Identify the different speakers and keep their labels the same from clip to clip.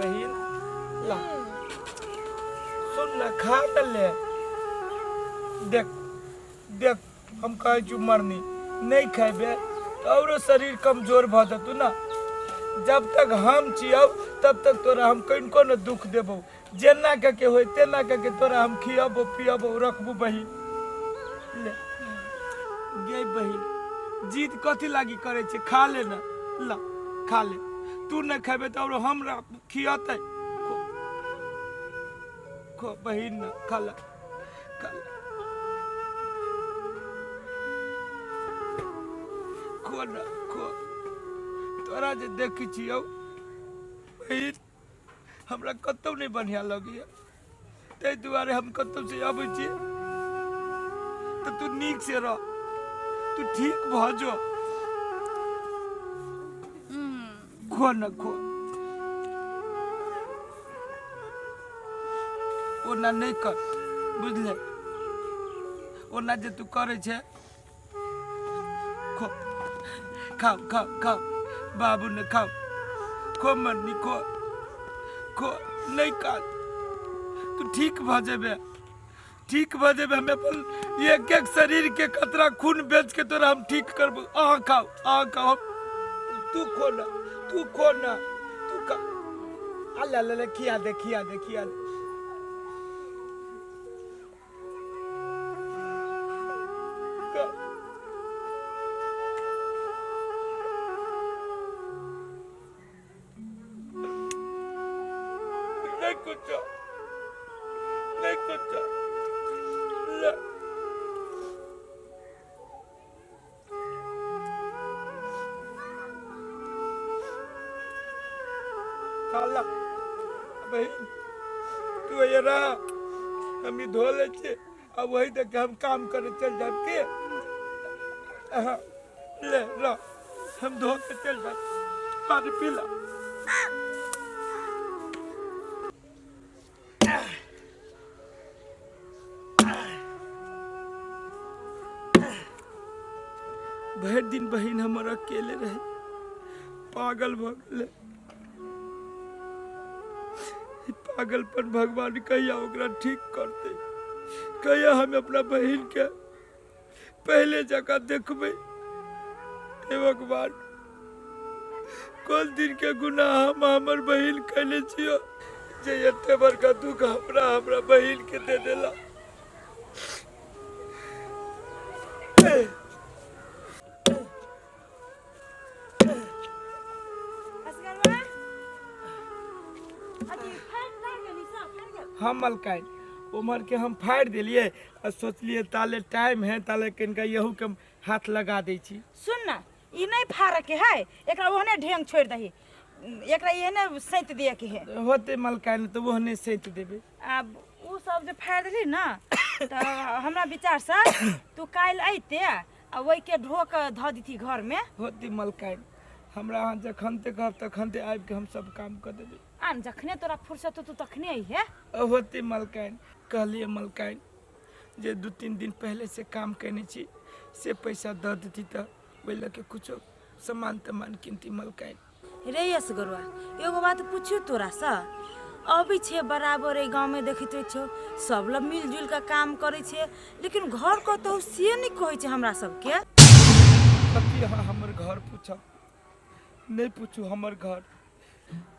Speaker 1: बहिन ला सुन ना खा त ले देख देख हम कहै छी मरनी नहीं खेबे तऽ औरो शरीर कमजोर भऽ जेतौ ना जब तक हम छियौ तब तक तोरा हम कनिको ने दुख देबौ जेना के के होय तेना के के तोरा हम खियबो पियबो रखबो बहिन ले गे बहिन जिद कथी लागी करै छै खा ले ना ला खा ले तू नहि खेबे तऽ औरो हमरा खियतै खो खो बहिन ना खा ला खा ला खो ना खो तोरा जे देखै छियौ बहिन हमरा कतहु नहि बढ़िआँ लगैए ताहि दुआरे हम कतहुसँ अबै छी तऽ तू नीक से रह तू ठीक भऽ जो खो न खो ओना नहि कर बुझले ओना जे तू करै छै खो खाओ खाओ खाओ बाबू ने खाओ खो मरनी खो खो नहीं खा तू ठीक भऽ जेबे ठीक भऽ जेबे हम अपन एक एक शरीर के कतरा खून बेच के तोरा हम ठीक करबो अहाँ खाओ अहाँ खाओ तू खो ना तू खो ना तू खा अल्लाह ला खिया दे खिया दे खिया दे नहीं कुछ नहीं कुछ ले साला बहिन तू ये रह हम ई धो लै छियै आ वही देख के हम काम करे चल जाब के हाँ, ले रह हम धो के चल जाब पानी पी ला भरि दिन बहिन हमर अकेले रहे पागल भऽ गेलै ई पागलपन भगवान कहिया ओकरा ठीक करतै कहिया हम अपना बहिन के पहले जकाँ देखबै हे भगवान कोन दिन के गुनाह हम हमर बहिन कैले छियो जे एते बड़का दुख हमरा हमरा बहिन के दे देला
Speaker 2: असगरवा अथी फाड़ि गेल ई सब फाड़ि गेल
Speaker 1: हम मलकाइन उम्हर के हम फाड़ि देलियै आ सोचलियै ताले टाइम है ताले कनिका यहू के हाथ लगा दै छी
Speaker 2: सुन ना ई नहीं फाड़े के है एकरा ओहने ढेंग छोड़ दही एकरा एहने सैंत दिए के है
Speaker 1: होते मलकाइन तऽ ओहने सैंत देबै
Speaker 2: आब उ सब जे फाड़ि देली ना तऽ हमरा विचार से तू काल्हि अइते आ ओहिके ढो के धऽ देती घर में
Speaker 1: होती मलकाइन हमरा अहाँ जखन ते कहब तखन ते आबि के हम सब काम कऽ देबै
Speaker 2: आन जखने तोरा फुर्सत होतौ तखने अइहे
Speaker 1: होती मलकाइन कहलियै मलकाइन जे 2-3 दिन पहले से काम केने छी से पैसा दऽ देती तऽ ओहि लऽ के कुछो सामान तमान किनती मलकाइन
Speaker 2: रे यसगरुआ एगो बात पूछियो तोरासँ अबै छै बराबर एहि गाँवमे देखैत रहै छौ सब लग मिलजुल कऽ काम करै छै लेकिन घर कतौ से नहि कहै छै हमरा सबके
Speaker 1: कथी अहाँ हमर घर पूछब नहि पूछू हमर घर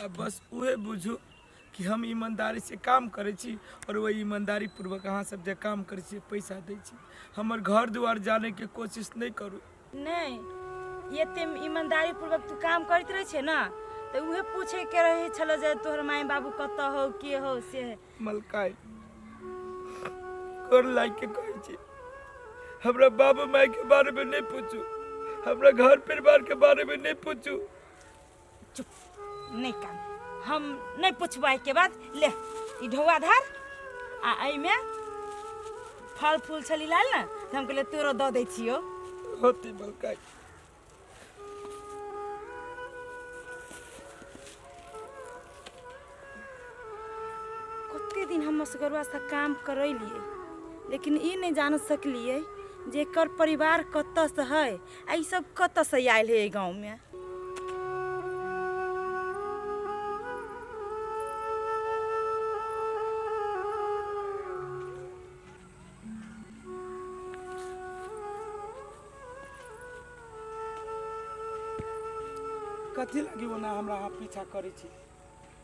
Speaker 1: आ बस उहे बुझू कि हम ईमानदारी से काम करै छी और वही ईमानदारी पूर्वक अहाँ सब जे काम करै छी पैसा दै छी हमर घर दुआर जानैके कोशिश नहि करू
Speaker 2: नहि एते ईमानदारी पूर्वक तू काम करैत रहै छै ने तऽ उहे पूछे के रहै छलै जे तोहर माय बाबू कतऽ हौ के हौ से
Speaker 1: मलकाइ गोर लागि के कहै छी हमरा बाबू माय के बारे में नहीं पूछू हमरा घर परिवार के बारे में नहीं पूछू
Speaker 2: चुप नहीं काम हम नहीं पूछबै के बाद ले ई ढौआ धार आ एहिमे फल फूल छली लाल ने तऽ हम कहलियै तोरो दऽ दै छियौ
Speaker 1: होती मलकाइ
Speaker 2: कते दिन हम असगरुआसँ काम करैलियै लेकिन ई नहि जान सकलियै जे एकर परिवार कतऽसँ है आ ई सब कतऽसँ आयल है एहि गाँवमे।
Speaker 1: कथी लागी ओना हमरा अहाँ पीछा करै छी?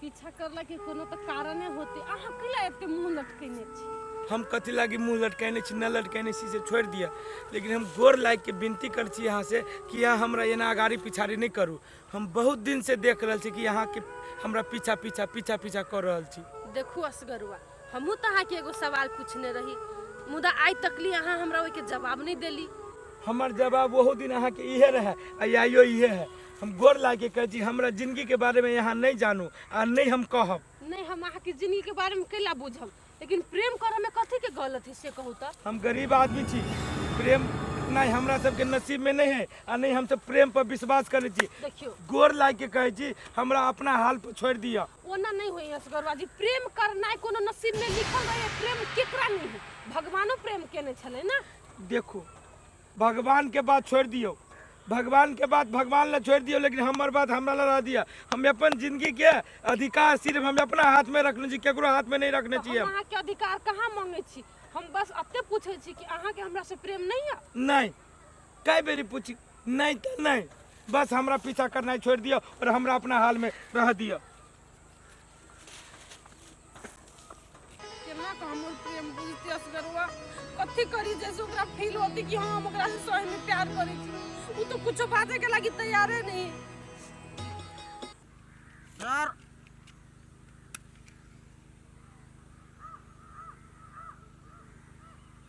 Speaker 3: पीछा करला के कोनो तऽ कारणे होते। अहाँ कैला एते मुंह लटकेने छी?
Speaker 1: हम कथी लागी मुँह लटकेने छी, न लटकेने छी से छोड़ि दिअ, लेकिन हम गोर लागि के विनती करै छी अहाँ से कि अहाँ हमरा एना अगाड़ी पिछाड़ी नहि करू। हम बहुत दिन से देख रहल छी कि अहाँके हमरा पीछा पीछा पीछा पीछा कऽ रहल छी।
Speaker 3: देखू असगरुआ, हमहूँ तऽ अहाँके एगो सवाल पूछने रही, मुदा आइ तकली अहाँ हमरा ओहिके जवाब नहि देली।
Speaker 1: हमर जवाब ओहो दिन अहाँके इहे रहै आ आइयो इहे है। हम गोर लागि के कहै छी, हमरा जिंदगी के बारे में अहाँ नहि जानू आ नहि हम कहब।
Speaker 3: नहि, हम अहाँके जिंदगी के बारे में कैला बुझब, लेकिन प्रेम करऽ में कथी के गलत है से कहू तऽ?
Speaker 1: हम गरीब आदमी छी, प्रेम नहीं हमरा सबके नसीब में नहीं है आ नहीं हम सब प्रेम पर विश्वास करै छी।
Speaker 3: देखियौ,
Speaker 1: गोर लागि के कहै छी, हमरा अपना हाल पर छोड़ि दिअ।
Speaker 3: ओना नहीं होई असगरवा जी, प्रेम करनाइ कोनो नसीब में लिखल रहे। प्रेम केकरा नहीं है? भगवानो प्रेम केने छलै ना।
Speaker 1: देखो, भगवान के बात छोड़ दियो, भगवान के बात भगवान ला छोड़ दियो, लेकिन हमर बात हमरा ला रह दिया। हम अपन जिंदगी के अधिकार सिर्फ हम अपना हाथ में रखने छी, केकरो हाथ में नहीं रखने
Speaker 3: तऽ
Speaker 1: छी।
Speaker 3: हम
Speaker 1: हम
Speaker 3: अहाँके अधिकार कहाँ मांगे छी? हम बस एते पूछे छी कि अहाँके हमरा से प्रेम नहीं है?
Speaker 1: नहीं, कई बेरी पूछी, नहीं तो नहीं। बस हमरा पीछा करना छोड़ दियो और हमरा अपना हाल में रह दियो।
Speaker 3: केना के हमर प्रेम बुझते असगरुआ? कथी करी जैसे ओकरा फील होती कि हाँ, हम ओकरा से सही में प्यार करै छी? उ तो कुछो बाजे के लागी तैयारे नहीं।
Speaker 4: सर,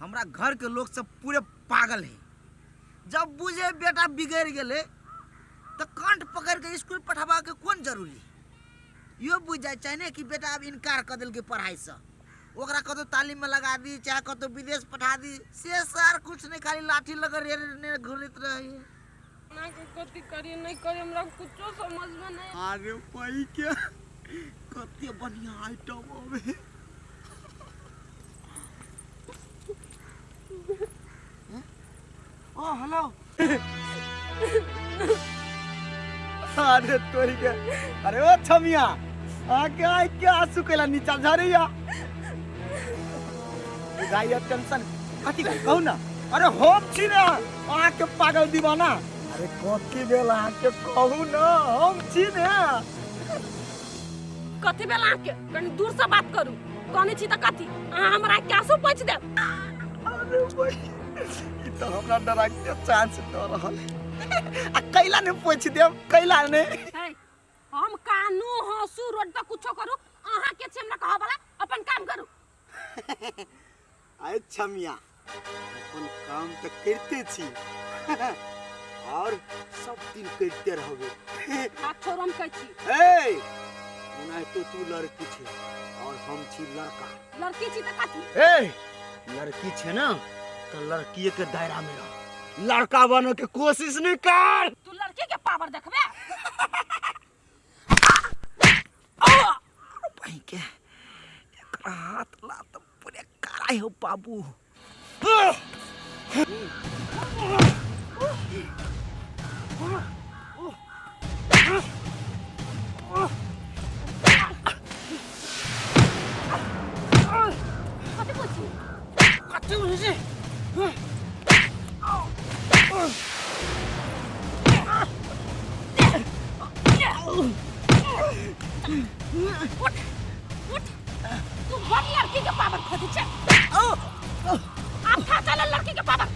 Speaker 4: हमरा घर के लोग सब पूरे पागल है। जब बुझे बेटा बिगड़ गेले तो कंठ पकड़ के स्कूल पठवा के कोन जरूरी? इहो बुझि जाइ छै ने कि बेटा आब इनकार कऽ देलकै पढ़ाइसँ, ओकरा कतहु तालीममे लगा दी, चाहे कतहु विदेश पठा दी। से सर कुछ नहि, खाली लाठी लऽ कऽ रे रे घुरैत रहैए।
Speaker 3: ना के कथी करी नहीं करी, हमरा कुछो समझ में नहीं।
Speaker 4: अरे पई के कते बढ़िया आइटम अबे। ओ हेलो। अरे तोरी के, अरे ओ छमिया, आके आइ के आंसू कैला नीचा झरैया? बुझाइया टेंशन कथी के? कहू ना। अरे हम छी ना अहाँके पागल दीवाना। अरे कथी भेल अहाँके? कहू ना, हम छी ने।
Speaker 3: कथी भेल अहाँके? कनी दूर से बात करू। कहने छी तऽ कथी अहाँ हमरा के आंसू पोछि देब?
Speaker 4: अरे भाई, ई तऽ हमरा डरा के चांस दऽ रहल है। आ कैला ने पोछि देब, कैला ने?
Speaker 3: है, हम कानू हंसू रोड पर कुछो करू, अहाँ के छी हमरा कहऽ वाला? अपन काम करू।
Speaker 4: अरे छमिया, अपन काम तऽ करिते छी और सब दिन करिते रहबे।
Speaker 3: हाथ छोड़ो, हम कहै छी।
Speaker 4: ए ओनाहितो तू लड़की छे और हम छी लड़का।
Speaker 3: लड़की छी तऽ कथी?
Speaker 4: ए लड़की छे ना तो लड़कीए के दायरा में रह, लड़का बने के कोशिश नहीं कर।
Speaker 3: तू लड़की के पावर देखबे?
Speaker 4: भाई के एकरा हाथ ला तो पूरे कराई हो बाबू।
Speaker 3: कथी बोल छी?
Speaker 1: कथी बोलै छी?
Speaker 3: उठ उठ, तू बड़ लड़की के पावर खोजै छै। आब खा चल लड़की के पावर।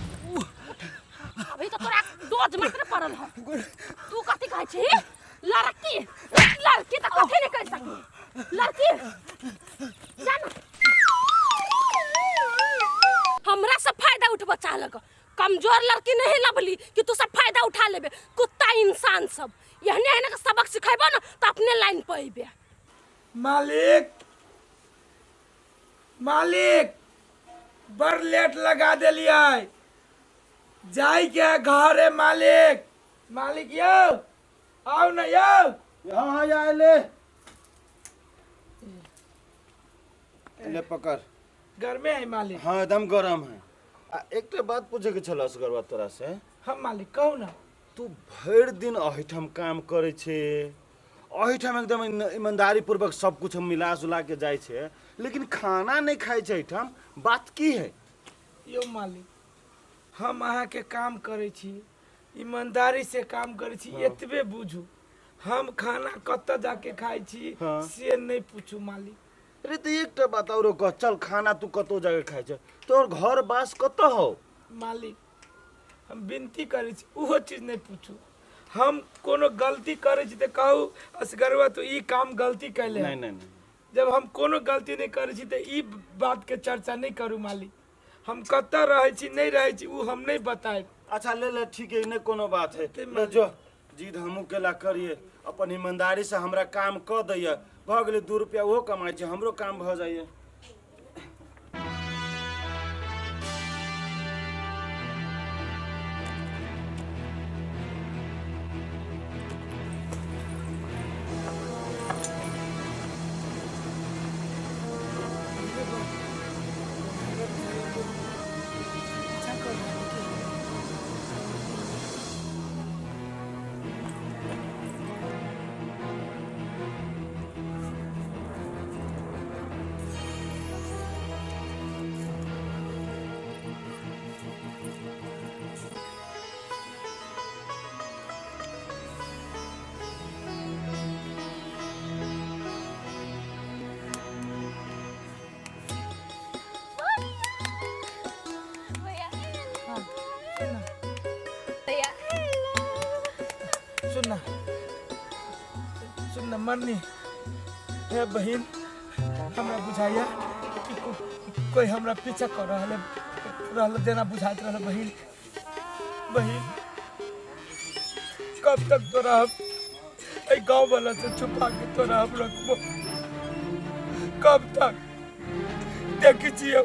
Speaker 3: अभी तो तोरा डोज मात्र पड़ल है। तू कथी कहै छी? लड़की लड़की तऽ कथी नहीं कहि सकी लड़की। जा ना, हमरा से फायदा उठबऽ चाहलक। कमजोर लड़की नहीं लभली कि तू सब फायदा उठा लेबे। कुत्ता इंसान सब, एहने एहने के सबक सिखेबो ना तऽ अपने लाइन पर अइबे।
Speaker 1: मालिक, मालिक, बड़ लेट लगा देलियै। जाय के है घरे मालिक। मालिक यौ, आउ ने यौ।
Speaker 5: हाँ हाँ, या ले ले, पकड़।
Speaker 1: गर्मे है मालिक?
Speaker 5: हाँ, एकदम गरम है। आ एकटा बात पूछे के छल असगरवा तोरा से।
Speaker 1: हम मालिक, कहू ना।
Speaker 5: तू भरि दिन एहिठाम काम करै छे, एहिठाम एकदम ईमानदारी पूर्वक सब कुछ मिला जुला के जाइ छै, लेकिन खाना नहीं खाइ छै एहिठाम, बात की है?
Speaker 1: यौ मालिक, हम अहाँके काम करै छी, ईमानदारी से काम करै छी, एतबे बुझू। हम खाना कतऽ जाके खाइ छी
Speaker 5: हाँ।
Speaker 1: से नहि पूछू मालिक।
Speaker 5: अरे तऽ एकटा बात औरो कह, चल खाना तू कतौ जाके खाइ छै, तोहर घर बास कतऽ हौ?
Speaker 1: मालिक हम विनती करै छी ओहो चीज नहि पूछू। हम कोनो गलती करै छी तऽ कहू असगरवा तू ई काम गलती कैले।
Speaker 5: नहीं नहीं नहीं,
Speaker 1: जब हम कोनो गलती नहि करै छी तऽ ई बातके चर्चा नहि करू मालिक। हम कतऽ रहै छी नहि रहै छी ओ हम नहि बतायब।
Speaker 5: अच्छा ले ले, ठीक है, नहीं कोनो बात है, ले जो। जिद हमहूँ केला करिए, अपन ईमानदारी से हमरा काम कऽ दैया, भऽ गेलै 2 रुपया ओहो कमाइ छै, हमरो काम भऽ जाइए।
Speaker 1: सुन ना, सुन ना मरनी हे बहिन, हमरा बुझाइया कि कोई हमरा पीछा कर रहल रहल जेना बुझाइत रहल। बहिन, बहिन कब तक तोरा हम एहि गाँव वाला से छुपा के तोरा हम रखबो, कब तक? देखी छियौ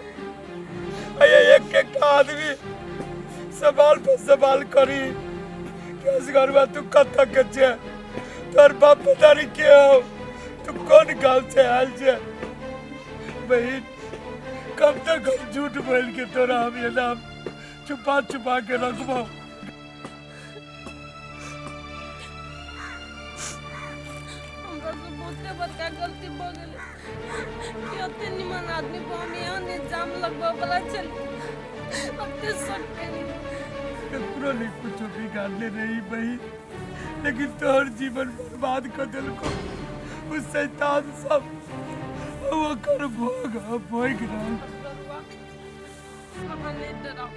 Speaker 1: एक एक आदमी सवाल पर सवाल करी कि असगरवा तू कतऽ के छै, तोहर बाप पता नहीं के हो, तू कोन गाँव से आयल छै। बहिन कब तक हम झूठ बोल के तोरा हम ये नाम छुपा छुपा के रखबो?
Speaker 3: हमरा से बहुते बड़का गलती भऽ गेलै कि ओते निमन आदमी पर हम एहन इल्जाम लगबऽ वाला छली, ओते शक केली।
Speaker 1: ककरो नहीं कुछो बिगाड़ले रही बहिन, लेकिन तोहर जीवन बर्बाद कर देलको उ शैतान सब, ओकर भोग हम भोगि रहल।
Speaker 3: अहाँ नहि डराउ,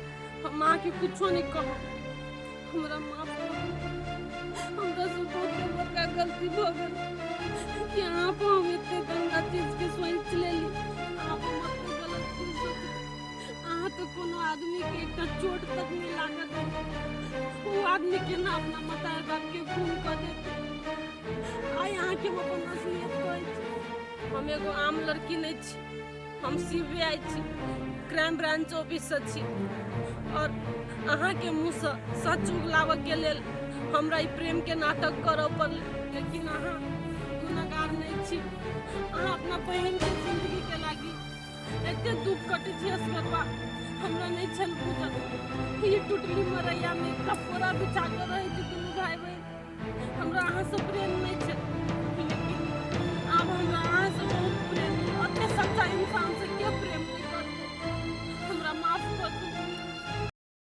Speaker 3: हम अहाँके कुछो नहि कहब, हमरा माफ करू। हमरा से बहुते बड़का गलती भऽ गेल कि अहाँ पर हम एते गंदा चीजके सोचि लेली, अहाँ पर हम एते गलत चीज सोचली। अहाँ तऽ कोनो आदमीके एकटा चोट तक नहि लागत, ओ आदमी केना अपना मतार बापके खून कऽ देतै? आइ अहाँके हम अपन असलियत कहै छी। हम एगो आम लड़की नहि छी, हम सीबीआई छी, क्राइम ब्रांच ऑफिससँ छी, और अहाँके मुँहसँ सच उगलाबऽके लेल हमरा ई प्रेमके नाटक करऽ पड़लै। लेकिन अहाँ गुनहगार नहि छी, अहाँ अपना बहिनके जिन्दगीके लागि एते दुख कटै छी असगरवा, हमरा नहि छल बुझल। ई टुटली मरैयामे एकटा